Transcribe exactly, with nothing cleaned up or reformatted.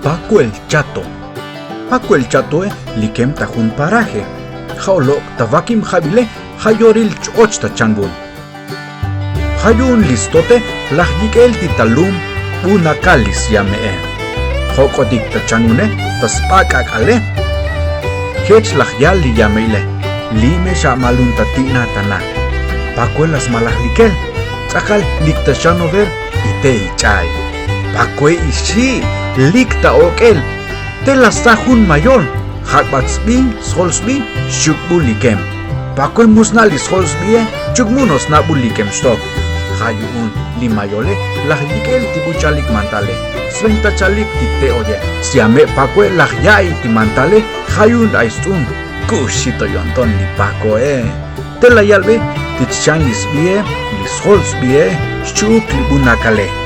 Pakuel chato. Pakuel chatoe likem ta jun paraje. Ja' olok' ta vakib jabile ja' yoril ch-och ta chanbun. Ja' yu'un li stote laj yik'el ti ta lum b'unakal li syame'e. Jok'otik ta chanune ta sb'ak' ak'ale. Jech laj yal li yame'ile. Li' me xa'malun ta ti'na ta na. Pakue la smalaj likel. Tz'aqal lik ta xanover ite' ich'ay. Pakue ixi' lik ta ok'el. Te la stzaj jun mayol. Jak'bat sbi sjol sbi xchukbul likem. Pakue mu sna' li sjol sbie chukmun o sna' bul likem xtok. Ja' yu'un li mayole laj yik'el ti buchalik mantale. Sventa chalik ti te' oye. Syame' pakue laj ya'i ti mantale. Ja' yu'un ay stz'un. Kux xito yo'nton li pakoe. Te la yalbe ti ch-chan li sbie li sjol sbie xchu'uk li b'unakale.